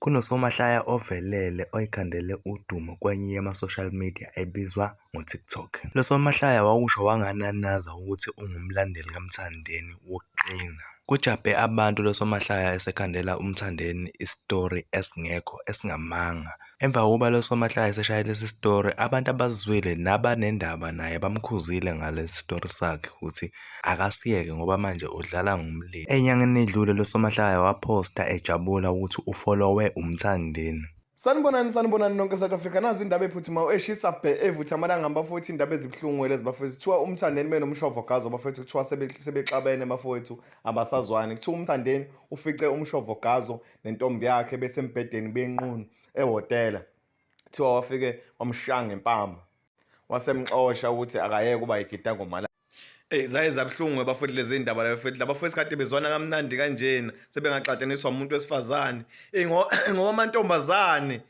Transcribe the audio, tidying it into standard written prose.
Kunosomahlaya ovelele oyikhandele udumo kwenye yama-social media ebizwa ngo-TikTok. Lo somahlaya wakusho wangananaza ukuthi ungumlandeli kaMthandeni wokuqina. Kujabhe abantu lo somahlaya esekhandela uMthandeni isitori esingekho esingamanga. Emva kokuba lo somahlaya eseshaye lesi sitori, abantu abasizwile nabanendaba naye bamkhuzile ngalesi sitori sakhe ukuthi akasiyeke ngoba manje udlala ngomlilo. Enyangeni edlule lo somahlaya waphosta ejabula ukuthi ufolowe uMthandeni. Sanibonani, sanibonani nonke South Africa. Nazi indaba ephuthumayo eshisa bhe evutha amalanga bafowethu, indaba ezibuhlungu lezi bafowethu. Kuthiwa uMthandeni benomshovo gazo bafowethu, kuthiwa sebexabene bafowethu, abasazwani. Kuthiwa uMthandeni ufice umshovo gazo nentombi yakhe besembhedeni benqunu ehhotela. Kuthiwa wafike wamshaya ngempama, wasemxosha ukuthi akayeke ukuba igidangoma. Ey, zaye zabuhlungu bafowethu lezi ndaba la bafowethu. Laba fowethu kade bezwana kamnandi kanjena sebengaxatshaniswa umuntu wesifazane. Ey, ngoba amantombazane.